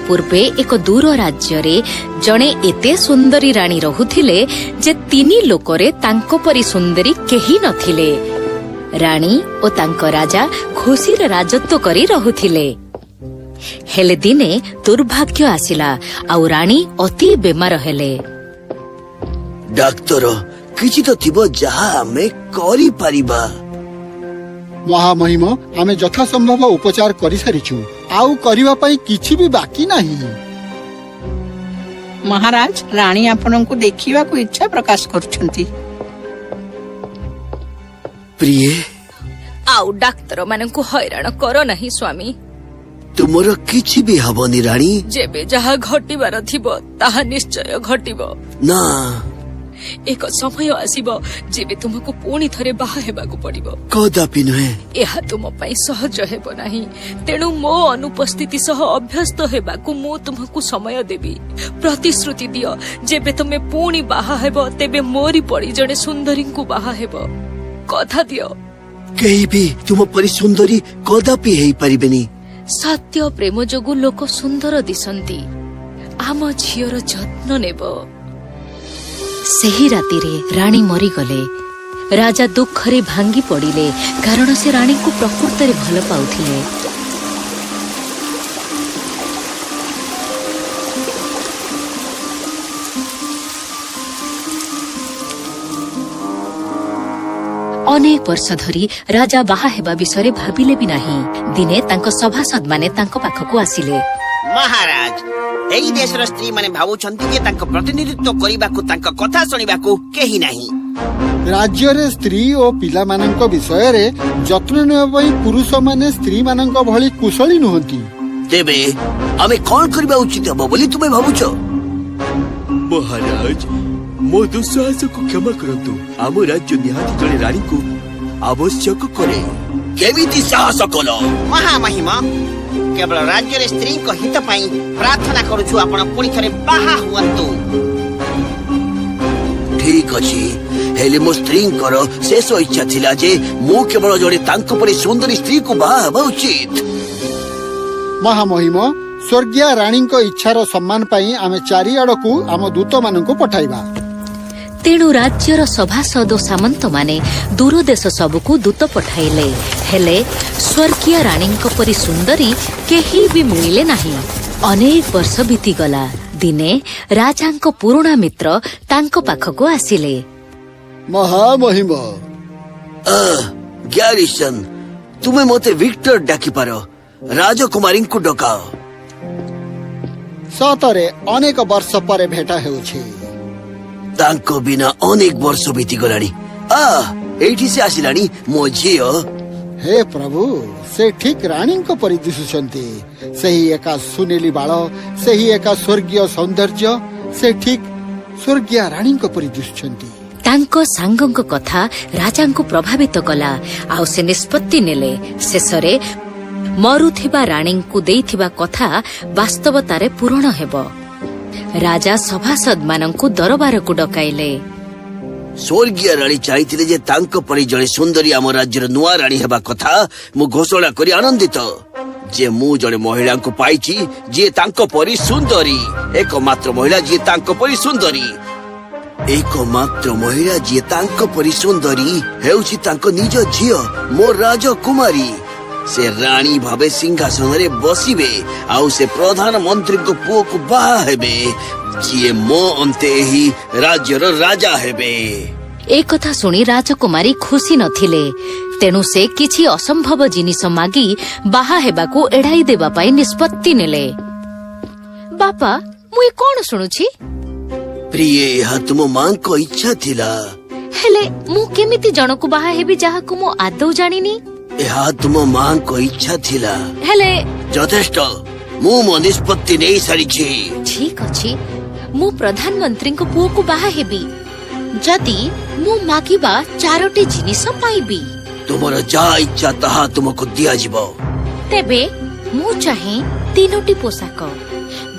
ପୂର୍ବେ ଏକ ଦୂର ରାଜ୍ୟରେ ଜଣେ ଏତେ ସୁନ୍ଦରୀ ରାଣୀ ରହୁଥିଲେ ଯେ ତିନି ଲୋକରେ ତାଙ୍କ ପରି ସୁନ୍ଦରୀ କେହି ନଥିଲେ। ରାଣୀ ଓ ତାଙ୍କ ରାଜା ଖୁସିରେ ରାଜତ୍ୱ କରି ରହୁଥିଲେ। ହେଲେ ଦିନେ ଦୁର୍ଭାଗ୍ୟ ଆସିଲା ଆଉ ରାଣୀ ଅତି ବେମାର ହେଲେ। ଡାକ୍ତର, କିଛି ତ ଥିବ ଯାହା ଆମେ କରିପାରିବା। ମହାମହିମ, ଆମେ ଯଥାସମ୍ଭବ ଉପଚାର କରିସାରିଛୁ। ଆଉ କରିବା ପାଇଁ କିଛି ବି ବାକି ନାହିଁ। ମହାରାଜ, ରାଣୀ ଆପଣଙ୍କୁ ଦେଖିବାକୁ ଇଚ୍ଛା ପ୍ରକାଶ କରୁଛନ୍ତି। ପ୍ରିୟେ। ଆଉ ଡାକ୍ତରମାନଙ୍କୁ ହଇରାଣ କର ନାହିଁ, ସ୍ୱାମୀ। ତୁମର କିଛି ବି ହବନି, ରାଣୀ। ଯେବେ ଯାହା ଘଟିବାର ଥିବ, ତାହା ନିଶ୍ଚୟ ଘଟିବ। ନା। ଏକ ସମୟ ଆସିବ ଯେବେ ତୁମକୁ ପୁଣି ଥରେ ବାହା ହେବାକୁ ପଡିବ। କଦାପି ନୁହେଁ। ଏହା ତୁମ ପାଇଁ ସହଜ ହେବ ନାହିଁ। ତେଣୁ ମୋ ଅନୁପସ୍ଥିତି ସହ ଅଭ୍ୟସ୍ତ ହେବାକୁ ମୁଁ ତୁମକୁ ସମୟ ଦେବି। ପ୍ରତିଶ୍ରୁତି ଦିଅ, ଯେବେ ତୁମେ ପୁଣି ବାହା ହେବ, ତେବେ ମୋରି ପରି ଜଣେ ସୁନ୍ଦରୀଙ୍କୁ ବାହା ହେବ। କଥା ଦିଅ। କେହି ବି ତୁମ ପରି ସୁନ୍ଦରୀ କଦାପି ହେଇପାରିବେନି। ସତ୍ୟ ପ୍ରେମ ଯୋଗୁ ଲୋକ ସୁନ୍ଦର ଦିଶନ୍ତି। ଆମ ଝିଅର ଯତ୍ନ ନେବ। ସେହି ରାତିରେ ରାଣୀ ମରିଗଲେ। ରାଜା ଦୁଃଖରେ ଭାଙ୍ଗି ପଡ଼ିଲେ, କାରଣ ସେ ରାଣୀଙ୍କୁ ପ୍ରକୃତରେ ଭଲ ପାଉଥିଲେ। ଅନେକ ବର୍ଷ ଧରି ରାଜା ବାହା ହେବା ବିଷୟରେ ଭାବିଲେ ବି ନାହିଁ। ଦିନେ ତାଙ୍କ ସଭାସଦମାନେ ତାଙ୍କ ପାଖକୁ ଆସିଲେ। ମହାରାଜ, ଏଇ ଦେଶର ସ୍ତ୍ରୀ ମାନେ ଭାବୁଛନ୍ତି ଯେ ତାଙ୍କ ପ୍ରତିନିଧିତ୍ୱ କରିବାକୁ, ତାଙ୍କ କଥା ଶୁଣିବାକୁ କେହି ନାହିଁ। ରାଜ୍ୟରେ ସ୍ତ୍ରୀ ଓ ପିଲାମାନଙ୍କ ବିଷୟରେ ଯତ୍ନ ନେବା ପାଇଁ ପୁରୁଷମାନେ ସ୍ତ୍ରୀମାନଙ୍କ ଭଳି କୁଶଳୀ ନୁହନ୍ତି। ତେବେ ଆମେ କଣ କରିବା ଉଚିତ ହବ ବୋଲି ତୁମେ ଭାବୁଛ? ମହାରାଜ, ମୋ ଦୁଃସାହସକୁ କ୍ଷମା କରନ୍ତୁ। ଆମ ରାଜ୍ୟ ନିହାତି ଜଣେ ରାଣୀଙ୍କୁ ଆବଶ୍ୟକ କରେ। କେମିତି ସାହସ କଲ? ମହାମହିମ, କେବଳ ରାଜ୍ୟରେ ସ୍ତ୍ରୀଙ୍କ ହିତ ପାଇଁ ପ୍ରାର୍ଥନା କରୁଛୁ, ଆପଣ ପୁଣି ଥରେ ବାହା ହୁଅନ୍ତୁ। ଠିକ ଅଛି, ହେଲେ ମୋ ସ୍ତ୍ରୀଙ୍କର ଶେଷ ଇଚ୍ଛା ଥିଲା ଯେ ମୁଁ କେବଳ ଜଣେ ତାଙ୍କ ପରି ସୁନ୍ଦରୀ ସ୍ତ୍ରୀକୁ ବାହା ହେବା ଉଚିତ। ମହାମହିମ, ସ୍ୱର୍ଗୀୟ ରାଣୀଙ୍କ ଇଚ୍ଛାର ସମ୍ମାନ ପାଇଁ ଆମେ ଚାରିଆଡ଼କୁ ଆମ ଦୂତମାନଙ୍କୁ ପଠାଇବା। ତେଣୁ ରାଜ୍ୟର ସଭାସଦ ଓ ସାମନ୍ତମାନେ ଦୂର ଦେଶ ସବୁକୁ ଦୂତ ପଠାଇଲେ। ହେଲେ ସ୍ୱର୍ଗୀୟ ରାଣୀଙ୍କ ପରି ସୁନ୍ଦରୀ କେହି ବି ମିଳିଲେ ନାହିଁ। ଅନେକ ବର୍ଷ ବିତିଗଲା। ଦିନେ ରାଜାଙ୍କ ପୁରୁଣା ମିତ୍ର ତାଙ୍କ ପାଖକୁ ଆସିଲେ। ମହାମହିମ। ଗ୍ୟାରିସନ୍, ତୁମେ ମତେ ଭିକ୍ଟର ଡାକିପାର। ରାଜକୁମାରୀଙ୍କୁ ଡକାଅ। ସତରେ ଅନେକ ବର୍ଷ ପରେ ଭେଟ ହେଉଛି। ତାଙ୍କ ବିନା ଅନେକ ବର୍ଷ ବିତିଗଲାଣି। ଆ, ଏଇଠି ସେ ଆସିଲାଣି, ମୋ ଝିଅ। ହେ ପ୍ରଭୁ, ସେ ଠିକ ରାଣୀଙ୍କ ପରି ଦିଶୁଛନ୍ତି। ସେହି ଏକା ସୁନେଲି ବାଳ, ସେହି ଏକା ସ୍ୱର୍ଗୀୟ ସୌନ୍ଦର୍ଯ୍ୟ। ସେ ଠିକ ସ୍ୱର୍ଗୀୟ ରାଣୀଙ୍କ ପରି ଦିଶୁଛନ୍ତି। ତାଙ୍କ ସାଙ୍ଗଙ୍କ କଥା ରାଜାଙ୍କୁ ପ୍ରଭାବିତ କଲା ଆଉ ସେ ନିଷ୍ପତ୍ତି ନେଲେ, ଶେଷରେ ମରୁଥିବା ରାଣୀଙ୍କୁ ଦେଇଥିବା କଥା ବାସ୍ତବତାରେ ପୂରଣ ହେବ। ରାଜା ସଭାସଦମାନଙ୍କୁ ଦରବାରକୁ ଡକାଇଲେ। ସ୍ୱର୍ଗୀୟ ରାଣୀ ଚାହିଁଥିଲେ ଯେ ତାଙ୍କ ପରି ଜଣେ ସୁନ୍ଦରୀ ଆମ ରାଜ୍ୟର ନୂଆ ରାଣୀ ହେବା କଥା ମୁଁ ଘୋଷଣା କରି ଆନନ୍ଦିତ ଯେ ମୁଁ ଜଣେ ମହିଳାଙ୍କୁ ପାଇଛି ଯିଏ ତାଙ୍କ ପରି ସୁନ୍ଦରୀ। ଏକମାତ୍ର ମହିଳା ଯିଏ ତାଙ୍କ ପରି ସୁନ୍ଦରୀ, ଏକମାତ୍ର ମହିଳା ଯିଏ ତାଙ୍କ ପରି ସୁନ୍ଦରୀ ହେଉଛି ତାଙ୍କ ନିଜ ଝିଅ, ମୋ ରାଜକୁମାରୀ। ସେ ରାଣୀ ଭାବେ ସିଂହାସନରେ ବସିବେ ଆଉ ସେ ପ୍ରଧାନମନ୍ତ୍ରୀଙ୍କ ପୁଅକୁ ବାହା ହେବେ, ଯିଏ ମୋ ଅନ୍ତେ ଏହି ରାଜ୍ୟର ରାଜା ହେବେ। ଏ କଥା ଶୁଣି ରାଜକୁମାରୀ ଖୁସି ନଥିଲେ। ତେଣୁ ସେ କିଛି ଅସମ୍ଭବ ଜିନିଷ ମାଗି ବାହା ହେବାକୁ ଏଡ଼ାଇ ଦେବା ପାଇଁ ନିଷ୍ପତ୍ତି ନେଲେ। ବାପା, ମୁଁ ଏ କଣ ଶୁଣୁଛି? ପ୍ରିୟେ, ଏହା ତୁମ ମାଙ୍କ ଇଚ୍ଛା ଥିଲା। ହେଲେ ମୁଁ କେମିତି ଜଣକୁ ବାହା ହେବି ଯାହାକୁ ମୁଁ ଆଦୌ ଜାଣିନି? ଏହା ତୁମ ମାଙ୍କ ଇଚ୍ଛା ଥିଲା। ହେଲେ ଯଥେଷ୍ଟ, ମୁଁ ମୋ ନିଷ୍ପତ୍ତି ନେଇ ସାରିଛି। ଠିକ ଅଛି, ମୁଁ ପ୍ରଧାନମନ୍ତ୍ରୀଙ୍କ ପୁଅକୁ ବାହା ହେବି ଯଦି ମୁଁ ମାଗିବା ଚାରୋଟି ଜିନିଷ ପାଇବି। ତୁମର ଯାହା ଇଚ୍ଛା ତାହା ତୁମକୁ ଦିଆଯିବ। ତେବେ ମୁଁ ଚାହେଁ ତିନୋଟି ପୋଷାକ।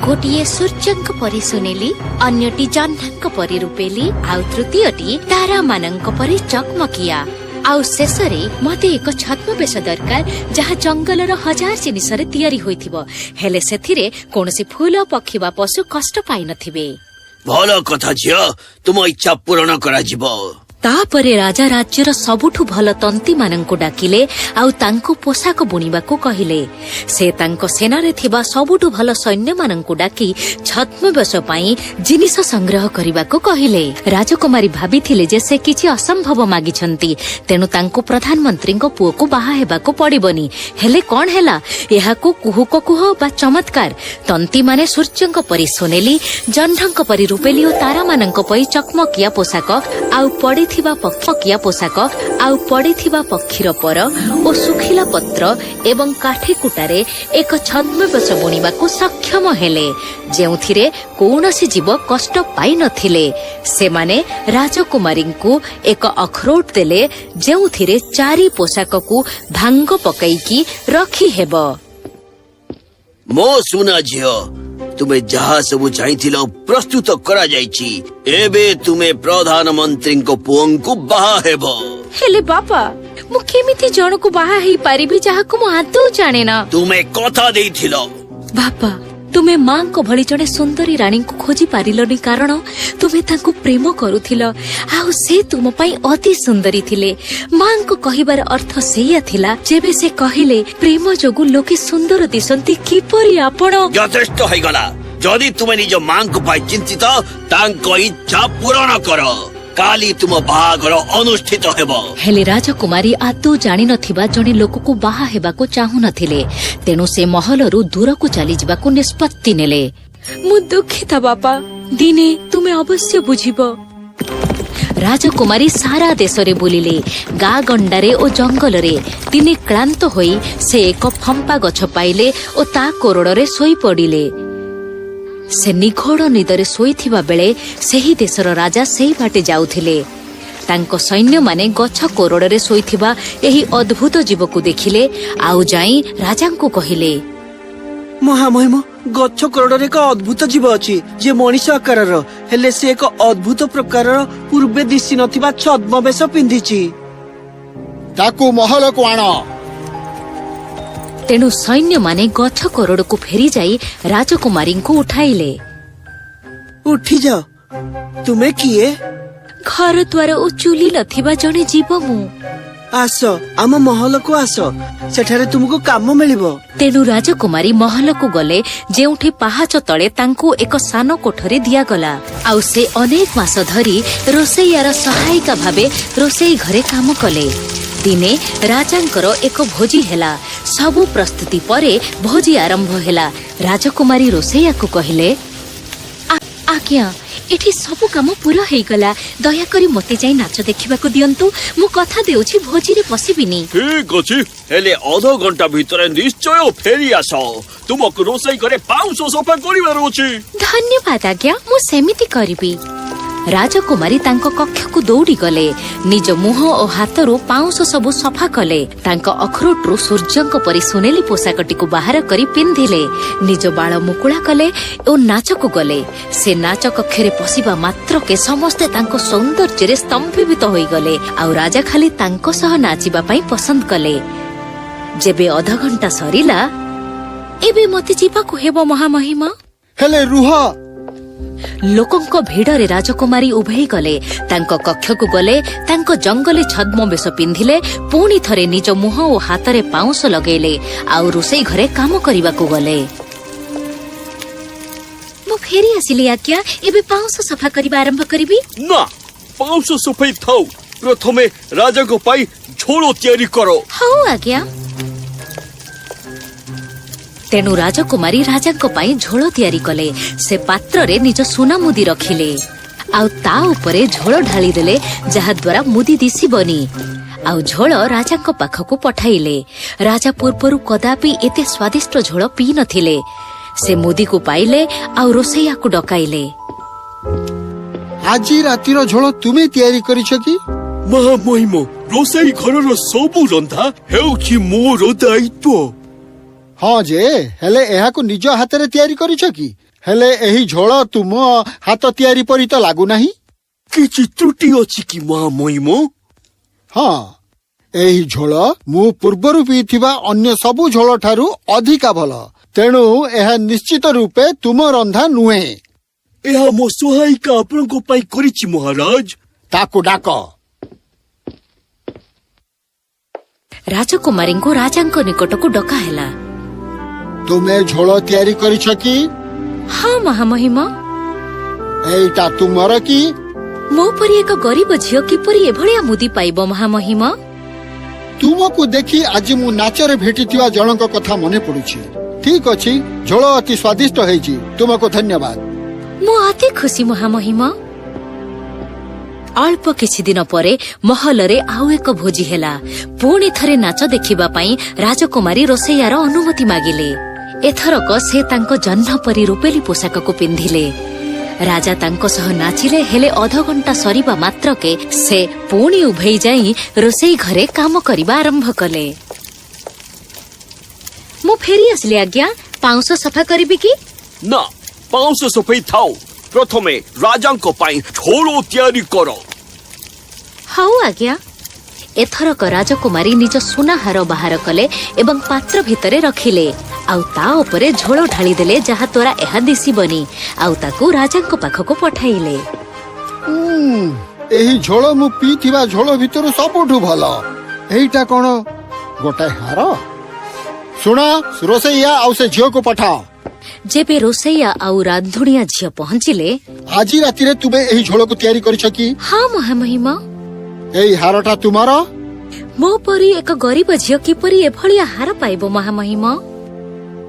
ଗୋଟିଏ ସୂର୍ଯ୍ୟଙ୍କ ପରି ସୁନେଲି, ଅନ୍ୟଟି ଜହ୍ନଙ୍କ ପରି ରୂପେଲି ଆଉ ତୃତୀୟଟି ତାରାମାନଙ୍କ ପରି ଚକମକିଆ। ଆଉ ଶେଷରେ ମତେ ଏକ ଛଦ୍ମବେଶ ଦରକାର, ଯାହା ଜଙ୍ଗଲର ହଜାର ଜିନିଷରେ ତିଆରି ହୋଇଥିବ, ହେଲେ ସେଥିରେ କୌଣସି ଫୁଲ, ପକ୍ଷୀ ବା ପଶୁ କଷ୍ଟ ପାଇନଥିବେ। ଭଲ କଥା ଝିଅ, ତୁମ ଇଚ୍ଛା ପୂରଣ କରାଯିବ। ତାପରେ ରାଜା ରାଜ୍ୟର ସବୁଠୁ ଭଲ ତନ୍ତୀମାନଙ୍କୁ ଡାକିଲେ ଆଉ ତାଙ୍କୁ ପୋଷାକ ବୁଣିବାକୁ କହିଲେ। ସେ ତାଙ୍କ ସେନାରେ ଥିବା ସବୁଠୁ ଭଲ ସୈନ୍ୟମାନଙ୍କୁ ଡାକି ଛଦ୍ମବେଶ ପାଇଁ ଜିନିଷ ସଂଗ୍ରହ କରିବାକୁ କହିଲେ। ରାଜକୁମାରୀ ଭାବିଥିଲେ ଯେ ସେ କିଛି ଅସମ୍ଭବ ମାଗିଛନ୍ତି, ତେଣୁ ତାଙ୍କୁ ପ୍ରଧାନମନ୍ତ୍ରୀଙ୍କ ପୁଅକୁ ବାହା ହେବାକୁ ପଡ଼ିବନି। ହେଲେ କଣ ହେଲା? ଏହାକୁ କୁହୁକ କୁହ ବା ଚମତ୍କାର, ତନ୍ତୀମାନେ ସୂର୍ଯ୍ୟଙ୍କ ପରି ସୁନେଲି, ଜହ୍ନଙ୍କ ପରି ରୂପେଲି ଓ ତାରାମାନଙ୍କ ପରି ଚକମକିଆ ପୋଷାକ ଆଉ ପଡ଼ିଥିବା ପକ୍ଷକିଆ ପୋଷାକ ଆଉ ପଡ଼ିଥିବା ପକ୍ଷୀର ପର ଓ ଶୁଖିଲା ପତ୍ର ଏବଂ କାଠି କୁଟାରେ ଏକ ଛଦ୍ମବେଶ ବୁଣିବାକୁ ସକ୍ଷମ ହେଲେ, ଯେଉଁଥିରେ କୌଣସି ଜୀବ କଷ୍ଟ ପାଇନଥିଲେ। ସେମାନେ ରାଜକୁମାରୀଙ୍କୁ ଏକ ଅଖରୋଟ ଦେଲେ, ଯେଉଁଥିରେ ଚାରି ପୋଷାକକୁ ଭାଙ୍ଗ ପକାଇକି ରଖିହେବ। ମୋ ସୁନା ଝିଅ, ତୁମେ ଯାହା ସବୁ ଚାହିଁଥିଲ ପ୍ରସ୍ତୁତ କରାଯାଇଛି। ଏବେ ତୁମେ ପ୍ରଧାନମନ୍ତ୍ରୀଙ୍କ ପୁଅଙ୍କୁ ବାହା ହେବ। ହେଲେ ବାପା, ମୁଁ କେମିତି ଜଣକୁ ବାହା ହେଇପାରିବି ଯାହାକୁ ମୁଁ ଆଦୌ ଜାଣେ ନା? ତୁମେ କଥା ଦେଇଥିଲ। ବାପା, ତୁମେ ମାଙ୍କ ଭଳି ଜଣେ ସୁନ୍ଦରୀ ରାଣୀଙ୍କୁ ଖୋଜି ପାରିଲନି, କାରଣ ତୁମେ ତାଙ୍କୁ ପ୍ରେମ କରୁଥିଲ ଆଉ ସେ ତୁମ ପାଇଁ ଅତି ସୁନ୍ଦରୀ ଥିଲେ। ମାଙ୍କ କହିବାର ଅର୍ଥ ସେଇଆ ଥିଲା ଯେବେ ସେ କହିଲେ, ପ୍ରେମ ଯୋଗୁ ଲୋକେ ସୁନ୍ଦର ଦିଶନ୍ତି। କିପରି ଆପଣ ଯଥେଷ୍ଟ ହେଇଗଲା। ଯଦି ତୁମେ ନିଜ ମାଙ୍କ ପାଇଁ ଚିନ୍ତିତ, ତାଙ୍କ ଇଚ୍ଛା ପୂରଣ କର। କାଲି ତୁମ ବାହାଘର ଅନୁଷ୍ଠିତ ହେବ। ହେଲେ ରାଜକୁମାରୀ ଆଦୌ ଜାଣିନଥିବା ଜଣେ ଲୋକକୁ ବାହା ହେବାକୁ ଚାହୁଁନଥିଲେ। ତେଣୁ ସେ ମହଲରୁ ଦୂରକୁ ଚାଲିଯିବାକୁ ନିଷ୍ପତ୍ତି ନେଲେ। ମୁଁ ଦୁଃଖିତ ବାପା, ଦିନେ ତୁମେ ଅବଶ୍ୟ ବୁଝିବ। ରାଜକୁମାରୀ ସାରା ଦେଶରେ ବୁଲିଲେ, ଗାଁ ଗଣ୍ଡାରେ ଓ ଜଙ୍ଗଲରେ। ଦିନେ କ୍ଳାନ୍ତ ହୋଇ ସେ ଏକ ଫମ୍ପା ଗଛ ପାଇଲେ ଓ ତା କୋରଡ଼ରେ ଶୋଇପଡ଼ିଲେ। ସେ ନିଘୋଡ଼ ନିଦରେ ଶୋଇଥିବା ବେଳେ ସେହି ଦେଶର ରାଜା ସେଇ ବାଟେ ଯାଉଥିଲେ। ତାଙ୍କ ସୈନ୍ୟମାନେ ଗଛ କୋରଡ଼ରେ ଶୋଇଥିବା ଏହି ଅଦ୍ଭୁତ ଜୀବକୁ ଦେଖିଲେ ଆଉ ଯାଇ ରାଜାଙ୍କୁ କହିଲେ, ମହାମହିମ, ଗଛ କୋରଡ଼ରେ ଏକ ଅଦ୍ଭୁତ ଜୀବ ଅଛି, ଯିଏ ମଣିଷ ଆକାରର, ହେଲେ ସେ ଏକ ଅଦ୍ଭୁତ ପ୍ରକାରର ପୂର୍ବେ ଦିଶି ନଥିବା ଛଦ୍ମବେଶ ପିନ୍ଧିଛି। ତାକୁ ମହଲକୁ ଆଣ। ତେଣୁ ସୈନ୍ୟମାନେ ଗଛ କୋରଡ଼କୁ ଫେରିଯାଇ ରାଜକୁମାରୀଙ୍କୁ ଉଠାଇଲେ। ଉଠିଯାଅ। ତୁମେ କିଏ? ଘର ଦ୍ୱାର ଓ ଚୁଲି ନଥିବା ଜଣେ ଜୀବ ମୁଁ। ଆସ, ଆମ ମହଲକୁ ଆସ, ସେଠାରେ ତୁମକୁ କାମ ମିଳିବ। ତେଣୁ ରାଜକୁମାରୀ ମହଲକୁ ଗଲେ, ଯେଉଁଠି ପାହାଚ ତଳେ ତାଙ୍କୁ ଏକ ସାନ କୋଠରୀ ଦିଆଗଲା। ଆଉ ସେ ଅନେକ ମାସ ଧରି ରୋଷେଇଆର ସହାୟିକା ଭାବେ ରୋଷେଇ ଘରେ କାମ କଲେ। ଦିନେ ରାଜାଙ୍କର ଏକ ଭୋଜି ହେଲା। ସବୁ ପ୍ରସ୍ତୁତି ପରେ ଭୋଜି ଆରମ୍ଭ ହେଲା। ରାଜକୁମାରୀ ରୋଷେଇଆକୁ କହିଲେ, "ଆଜ୍ଞା, ଏଠି ସବୁ କାମ ପୁରା ହେଇଗଲା। ଦୟାକରି ମୋତେ ଯାଇ ନାଚ ଦେଖିବାକୁ ଦିଅନ୍ତୁ। ମୁଁ କଥା ଦେଉଛି, ଭୋଜିରେ ପଶିବିନି।" ଠିକ ଅଛି, ହେଲେ ଅଧ ଘଣ୍ଟା ଭିତରେ ନିଶ୍ଚୟ ଫେରି ଆସ। ତୁମକୁ ରୋଷେଇ ଘରେ ପାଉଁଶ ସଫା କରିବାର ଅଛି। ଧନ୍ୟବାଦ ଆଜ୍ଞା, ମୁଁ ସେମିତି କରିବି। ରାଜକୁମାରୀ ତାଙ୍କ କକ୍ଷକୁ ଦୌଡ଼ିଗଲେ। ନିଜ ମୁହଁ ଓ ହାତରୁ ପାଉଁଶ ସବୁ ସଫା କଲେ। ତାଙ୍କ ଅଖରୋଟରୁ ସୂର୍ଯ୍ୟଙ୍କ ପରି ସୁନେଲି ପୋଷାକଟିକୁ ବାହାର କରି ପିନ୍ଧିଲେ। ନିଜ ବାଳ ମୁକୁଳା କଲେ ଓ ନାଚକୁ ଗଲେ। ସେ ନାଚ କକ୍ଷରେ ପଶିବା ମାତ୍ରକେ ସମସ୍ତେ ତାଙ୍କ ସୌନ୍ଦର୍ଯ୍ୟରେ ସ୍ତମ୍ଭୀଭୂତ ହୋଇଗଲେ ଆଉ ରାଜା ଖାଲି ତାଙ୍କ ସହ ନାଚିବା ପାଇଁ ପସନ୍ଦ କଲେ। ଯେବେ ଅଧଘଣ୍ଟା ସରିଲା, ଏବେ ମତେ ଯିବାକୁ ହେବ ମହାମହିମ। ହେଲେ ରୁହ। ଲୋକଙ୍କ ଭିଡ଼ରେ ରାଜକୁମାରୀ ଉଭେଇ ଗଲେ। ତାଙ୍କ କକ୍ଷକୁ ଗଲେ, ତାଙ୍କ ଜଙ୍ଗଲୀ ଛଦ୍ମବେଶ ପିନ୍ଧିଲେ, ପୁଣି ଥରେ ନିଜ ମୁହଁ ଓ ହାତରେ ପାଉଁଶ ଲଗେଇଲେ ଆଉ ରୋଷେଇ ଘରେ କାମ କରିବାକୁ ଗଲେ। ମୁଁ ଫେରି ଆସିଲି ଆଜ୍ଞା, ଏବେ ପାଉଁଶ ସଫା କରିବା ଆରମ୍ଭ କରିବି? ନା, ପାଉଁଶ ସଫେଇ ଥାଉ। ପ୍ରଥମେ ରାଜାଙ୍କ ପାଇଁ ଝୋଳ ତିଆରି କର। ହଉ ଆଜ୍ଞା। ତେଣୁ ରାଜକୁମାରୀ ରାଜାଙ୍କ ପାଇଁ ଝୋଳ ତିଆରି କଲେ। ସେ ପାତ୍ରରେ ନିଜ ସୁନା ମୁଦି ରଖିଲେ ଆଉ ତା ଉପରେ ଝୋଳ ଢାଳିଦେଲେ, ଯାହାଦ୍ୱାରା ମୁଦି ଦିଶିବନି, ଆଉ ଝୋଳ ରାଜାଙ୍କ ପାଖକୁ ପଠାଇଲେ। ରାଜା ପୂର୍ବରୁ କଦାପି ଏତେ ସ୍ୱାଦିଷ୍ଟ ଝୋଳ ପିଇ ନଥିଲେ। ସେ ମୁଦିକୁ ପାଇଲେ ଆଉ ରୋଷେଇଆକୁ ଡକାଇଲେ। ଆଜି ରାତିର ଝୋଳ ତୁମେ ତିଆରି କରିଛ କି? ମହାମହିମ, ରୋଷେଇ ଘରର ସବୁ ରନ୍ଧା ହେଉଛି ମୋର ଦାୟିତ୍ୱ। ହଁ ଯେ, ହେଲେ ଏହାକୁ ନିଜ ହାତରେ ତିଆରି କରିଛ କି? ହେଲେ ଏହି ଝୋଳ ତୁମ ହାତ ତିଆରି ପରି ତ ଲାଗୁନାହିଁ। କିଛି ତ୍ରୁଟି ଅଛି କି ମହାମହିମ? ହଁ। ଏହି ଝୋଳ ମୁଁ ପୂର୍ବରୁ ପିଇଥିବା ଅନ୍ୟ ସବୁ ଝୋଳ ଠାରୁ ଅଧିକା ଭଲ, ତେଣୁ ଏହା ନିଶ୍ଚିତ ରୂପେ ତୁମ ରନ୍ଧା ନୁହେଁ। ଏହା ମୋ ସହାୟିକା ଆପଣଙ୍କ ପାଇଁ କରିଛି, ମହାରାଜ। ତାକୁ ଡାକ। ରାଜକୁମାରୀଙ୍କୁ ରାଜାଙ୍କ ନିକଟକୁ ଡକା ହେଲା। ତୁମେ ଝୋଳ ତିଆରି କରିଛ କି? ହଁ ମହାମହିମ। ଏଇଟା ତୁମର କି? ମୋ ପରି ଏକ ଗରିବ ଝିଅ କିପରି ଏଭଳିଆ ମୁଦି ପାଇବ, ମହାମହିମ? ତୁମକୁ ଦେଖି ଆଜି ମୁଁ ନାଚରେ ଭେଟିଥିବା ଜଣଙ୍କ କଥା ମନେ ପଡୁଛି। ଠିକ ଅଛି, ଝୋଳ ଅତି ସ୍ୱାଦିଷ୍ଟ ହେଇଛି। ତୁମକୁ ଧନ୍ୟବାଦ। ମୁଁ ଅତି ଖୁସି, ମହାମହିମ। ଅଳ୍ପ କିଛି ଦିନ ପରେ ମହଲରେ ଆଉ ଏକ ଭୋଜି ହେଲା। ପୁଣି ଥରେ ନାଚ ଦେଖିବା ପାଇଁ ରାଜକୁମାରୀ ରୋଷେଇଆର ଅନୁମତି ମାଗିଲେ। ଏଥରକ ସେ ତାଙ୍କ ଜହ୍ନ ପରି ରୂପେଲି ପୋଷାକକୁ ପିନ୍ଧିଲେ। ରାଜା ତାଙ୍କ ସହ ନାଚିଲେ, ହେଲେ ଅଧଘଣ୍ଟା ସରିବା ମାତ୍ରକେ ସେ ପୁଣି ଉଭେଇ ଯାଇ ରୋଷେଇ ଘରେ କାମ କରିବା ଆରମ୍ଭ କଲେ। ମୁଁ ଫେରି ଆସିଲି ଆଜ୍ଞା। ପାଉଁଶ ସଫା କରିବି କି? ନା, ପାଉଁଶ ସଫେଇ ଥାଉ। ପ୍ରଥମେ ରାଜାଙ୍କ ପାଇଁ ଝୋଳ ତିଆରି କର। ହଉ ଆଜ୍ଞା। ଏଥରକ ରାଜକୁମାରୀ ନିଜ ସୁନାହାର ବାହାର କଲେ ଏବଂ ପାତ୍ର ଭିତରେ ରଖିଲେ ଆଉ ତା ଉପରେ ଝୋଳ ଢାଳିଦେଲେ, ଯାହାଦ୍ୱାରା ଏହା ଦିଶିବନି, ଆଉ ତାକୁ ରାଜାଙ୍କ ପାଖକୁ ପଠାଇଲେ। ଏହି ଝୋଳ ମୁଁ ପିଇଥିବା ଝୋଳ ଭିତରୁ ସବୁଠୁ ଭଲ। ଏଇଟା କଣ ଗୋଟାଏ ହାର? ଶୁଣ ରୋଷେଇଆ, ଆଉ ସେ ଝିଅକୁ ପଠାଅ। ଯେବେ ରୋଷେଇଆ ଆଉ ରାନ୍ଧୁଣିଆ ଝିଅ ପହଞ୍ଚିଲେ, ଆଜି ରାତିରେ ତୁମେ ଏହି ଝୋଳକୁ ତିଆରି କରିଛ କି? ହଁ ମହାମହିମ। ଏଇ ହାରଟା ତୁମର? ମୋ ପରି ଏକ ଗରିବ ଝିଅ କିପରି ଏଭଳିଆ ହାର ପାଇବ, ମହାମହିମ?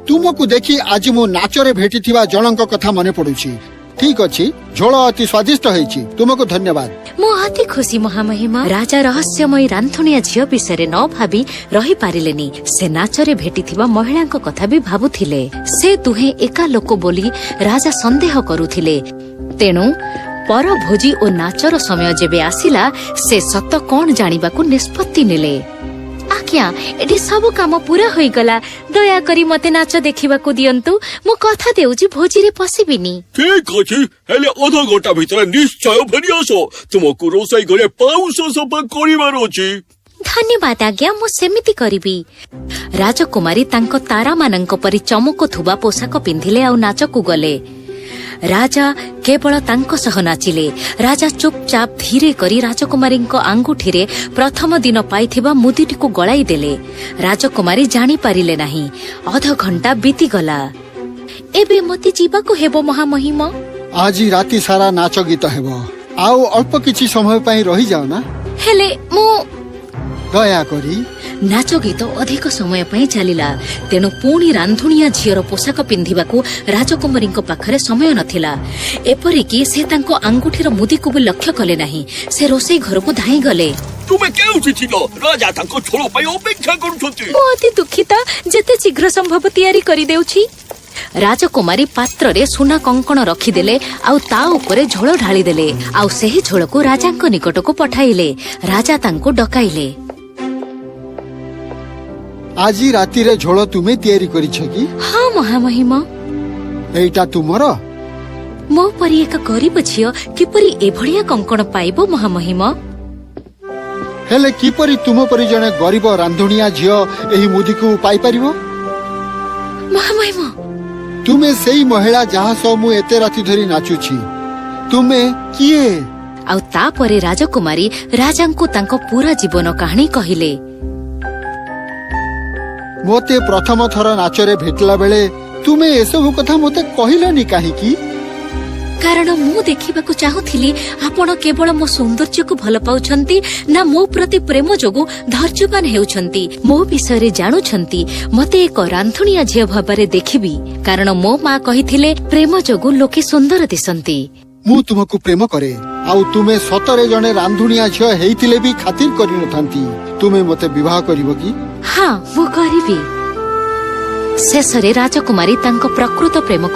ତୁମକୁ ଦେଖି ଆଜି ମୁଁ ନାଚରେ ଭେଟିଥିବା ଜଣଙ୍କ କଥା ମନେ ପଡୁଛି। ଠିକ ଅଛି, ଝୋଳ ଅତି ସ୍ୱାଦିଷ୍ଟ ହେଇଛି। ତୁମକୁ ଧନ୍ୟବାଦ। ମୁଁ ଅତି ଖୁସି, ମହାମହିମ। ରାଜା ରହସ୍ୟମୟୀ ରାନ୍ଧୁଣିଆ ଝିଅ ବିଷୟରେ ନ ଭାବି ରହିପାରିଲେନି। ସେ ନାଚରେ ଭେଟିଥିବା ମହିଳାଙ୍କ କଥା ବି ଭାବୁଥିଲେ। ସେ ଦୁହେଁ ଏକା ଲୋକ ବୋଲି ରାଜା ସନ୍ଦେହ କରୁଥିଲେ। ତେଣୁ ପର ଭୋଜି ଓ ନାଚର ସମୟ ଯେବେ ଆସିଲା, ସେ ସତ କଣ ଜାଣିବାକୁ ନିଷ୍ପତ୍ତି ନେଲେ। ଆଜ୍ଞା, ଏଠି ସବୁ କାମ ପୁରା ହୋଇଗଲା। ଦୟାକରି ମତେ ନାଚ ଦେଖିବାକୁ ଦିଅନ୍ତୁ। ମୁଁ କଥା ଦେଉଛି, ଭୋଜିରେ ପଶିବିନି। ଠିକ ଅଛି, ହେଲେ ଅଧ ଘଣ୍ଟା ଭିତରେ ନିଶ୍ଚୟ ଫେରି ଆସ। ତୁମକୁ ରୋଷେଇ ଘରେ ପାଉଁଶ ସଫା କରିବାର ଅଛି। ଧନ୍ୟବାଦ ଆଜ୍ଞା, ମୁଁ ସେମିତି କରିବି। ରାଜକୁମାରୀ ତାଙ୍କ ତାରାମାନଙ୍କ ପରି ଚମକୁଥିବା ପୋଷାକ ପିନ୍ଧିଲେ ଆଉ ନାଚକୁ ଗଲେ। ରାଜା କେବଳ ତାଙ୍କ ସହ ନାଚିଲେ। ରାଜା ଚୁପଚାପ ଧୀରେ କରି ରାଜକୁମାରୀଙ୍କ ଆଙ୍ଗୁଠିରେ ପ୍ରଥମ ଦିନ ପାଇଥିବା ମୁଦିଟିକୁ ଗଳାଇ ଦେଲେ। ରାଜକୁମାରୀ ଜାଣିପାରିଲେ ନାହିଁ। ଅଧଘଣ୍ଟା ବିତିଗଲା। ଏବେ ମୋତେ ଯିବାକୁ ହେବ, ମହାମହିମ। ଆଜି ରାତି ସାରା ନାଚ ଗୀତ ହେବ। ଆଉ ଅଳ୍ପ କିଛି ସମୟ ପାଇଁ ରହିଯାଅ ନା। ହେଲେ ମୁଁ ଦୟାକରି। ନାଚ ଗୀତ ଅଧିକ ସମୟ ପାଇଁ ଚାଲିଲା। ତେଣୁ ପୁଣି ରାନ୍ଧୁଣିଆ ଝିଅର ପୋଷାକ ପିନ୍ଧିବାକୁ ରାଜକୁମାରୀଙ୍କ ପାଖରେ ସମୟ ନଥିଲା। ଏପରିକି ସେ ତାଙ୍କ ଆଙ୍ଗୁଠିର ମୁଦିକୁ ବି ଲକ୍ଷ୍ୟ କଲେ ନାହିଁ। ସେ ରୋଷେଇ ଘରକୁ ଧାଇଁଗଲେ। ତୁମେ କେଉଁଠି ଥିଲ? ରାଜା ତାଙ୍କ ଝୋଳ ପାଇଁ ଅପେକ୍ଷା କରୁଛନ୍ତି। ମୁଁ ଅତି ଦୁଃଖିତ। ଯେତେ ଶୀଘ୍ର ସମ୍ଭବ ତିଆରି କରିଦେଉଛି। ରାଜକୁମାରୀ ପାତ୍ରରେ ସୁନା କଙ୍କଣ ରଖିଦେଲେ ଆଉ ତା ଉପରେ ଝୋଳ ଢାଳିଦେଲେ ଆଉ ସେହି ଝୋଳକୁ ରାଜାଙ୍କ ନିକଟକୁ ପଠାଇଲେ। ରାଜା ତାଙ୍କୁ ଡକାଇଲେ। ଆଜି ରାତିରେ ଝୋଳ ତୁମେ ତିଆରି କରିଛ କି? ହଁ ମହାମହିମ। ଏଇଟା ତୁମର? ମୋ ପରି ଏକ ଗରିବ ଝିଅ କିପରି ଏଭଳିଆ କଙ୍କଣ ପାଇବ, ମହାମହିମ? ହେଲେ କିପରି ତୁମ ପରି ଜଣେ ଗରିବ ରାନ୍ଧୁଣିଆ ଝିଅ ଏହି ମୁଦିକୁ ପାଇପାରିବ? ମହାମହିମ! ତୁମେ ସେଇ ମହିଳା ଯାହା ସହ ମୁଁ ଏତେ ରାତି ଧରି ନାଚୁଛି। ତୁମେ କିଏ? ଆଉ ତାପରେ ରାଜକୁମାରୀ ରାଜାଙ୍କୁ ତାଙ୍କ ପୁରା ଜୀବନ କାହାଣୀ କହିଲେ। ମୋତେ ପ୍ରଥମ ଥର ନାଚରେ ଭେଟିଲା ବେଳେ ତୁମେ ଏସବୁ କଥା ମୋତେ କହିଲନି କାହିଁକି? କାରଣ ମୁଁ ଦେଖିବାକୁ ଚାହୁଁଥିଲି, ଆପଣ କେବଳ ମୋ ସୌନ୍ଦର୍ଯ୍ୟକୁ ଭଲ ପାଉଛନ୍ତି ନା ମୋ ପ୍ରତି ପ୍ରେମ ଯୋଗୁଁ ଧୈର୍ଯ୍ୟବାନ ହେଉଛନ୍ତି, ମୋ ବିଷୟରେ ଜାଣୁଛନ୍ତି, ମତେ ଏକ ରାନ୍ଧୁଣିଆ ଝିଅ ଭାବରେ ଦେଖିବି। କାରଣ ମୋ ମା କହିଥିଲେ, ପ୍ରେମ ଯୋଗୁଁ ଲୋକେ ସୁନ୍ଦର ଦିଶନ୍ତି। ମୁଁ ତୁମକୁ ପ୍ରେମ କରେ, ଆଉ ତୁମେ ସତରେ ଜଣେ ରାନ୍ଧୁଣିଆ ଝିଅ ହେଇଥିଲେ ବି ଖାତିର କରିନଥାନ୍ତି। ତୁମେ ମୋତେ ବିବାହ କରିବ କି? ହଁ, ମୁଁ କରିବି। ଶେଷରେ ରାଜକୁମାରୀ ତାଙ୍କ ପ୍ରକୃତ ପ୍ରେମକୁ